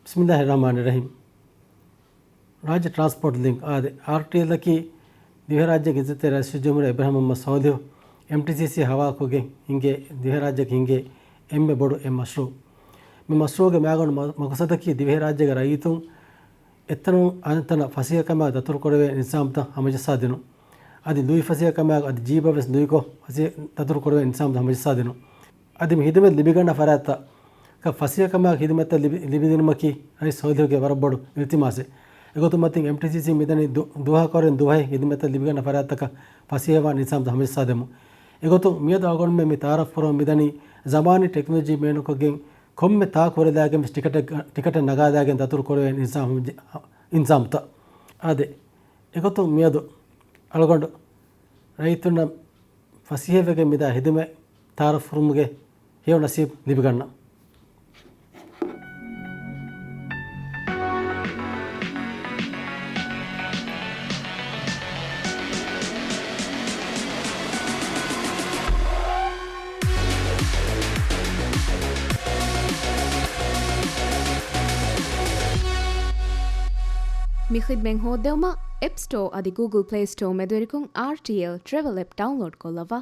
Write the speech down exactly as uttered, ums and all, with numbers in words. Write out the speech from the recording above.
ބިސްމިއްލާހި ރަޙްމާނި ރަޙީމް. ރާއްޖެ ޓްރާންސްޕޯޓް ލިންކް އާދެ، އާރްޓީއެލްއަކީ ދިވެހިރާއްޖޭގެ އިއްޒަތްތެރި ރައީސުލްޖުމްހޫރިއްޔާ އިބްރާހިމް މުޙައްމަދު ޞާލިޙު، އެމްޓީސީސީ ހަވާލުކޮށްގެން ހިންގޭ، ދިވެހިރާއްޖޭގެ ހިންގޭ އެންމެ ބޮޑު އެއް މަޝްރޫޢު. މި މަޝްރޫޢުގެ މައިގަނޑު މަ-، މަޤުޞަދަކީ ދިވެހިރާއްޖޭގެ ރައްޔިތުން އެތަނުން އަނެއްތަނަށް ފަސޭހަކަމާ ދަތުރުކުރެވޭ ނިޒާމުތައް ހަމަޖައްސާދިނުން. އަދި ލުއި ފަސޭހަކަމާ އަދި ޖީބަށް ވެސް ލުއިކޮށް ފަސޭ-، ދަތުރުކުރެވޭ ނިޒާމުތައް ހަމަޖައްސާދިނުން. އަދި މި ހިދުމަތް ލިބިގަންނަ ފަރާތްތައް، ފަސޭހަކަމާ ހިދުމަތްތައް ލިބި-، ލިބިދިނުމަކީ ރައީސް ޞާލިޙުގެ ވަރަށް ބޮޑު އިލްތިމާސެއް. އެގޮތުން މަތިން އެމްޓީސީސީ މިދަނީ ދު-، ދުވަހަކަށް ވަރަށް ދުވަހެއް ހިދުމަތްތައް ލިބިގަންނަ ފަރާތްތަކަށް ފަސޭހަވާ ނިޒާމުތައް ހަމަޖައްސާދެމުން. އެގޮތުން މިއަދު އަޅުގަނޑުމެން މި ތަޢާރަފް ކުރަމުން މިދަނީ ޒަމާނީ ޓެކްނޮލޮޖީ ބޭނުންކޮށްގެން ކޮންމެ ތާކު ހުރެލާގެން ވެސް ޓިކެޓެއް، ޓިކެޓެއް ނަގާލާގެން ދަތުރު ކުރެވޭ ނިޒާމު-، ނިޒާމުތައް. އާދެ، އެގޮތުން މިއަދު އަޅުގަނޑު ރައްޔިތުންނަށް ފަސޭހަވެގެން މިދާ ހިދުމަތް ތަޢާރަފް ކުރުމުގެ ހެޔޮ ނަސީބު ލިބިގަންނަން. މި ޚިދްމަތް ހޯއްދެވުމަށް އެޕް ސްޓޯ އަދި ގޫގުލް ޕްލޭ ސްޓޯ މެދުވެރިކޮށް އާރްޓީއެލް ޓްރެވެލް އެޕް ޑައުންލޯޑް ކޮށްލައްވާ.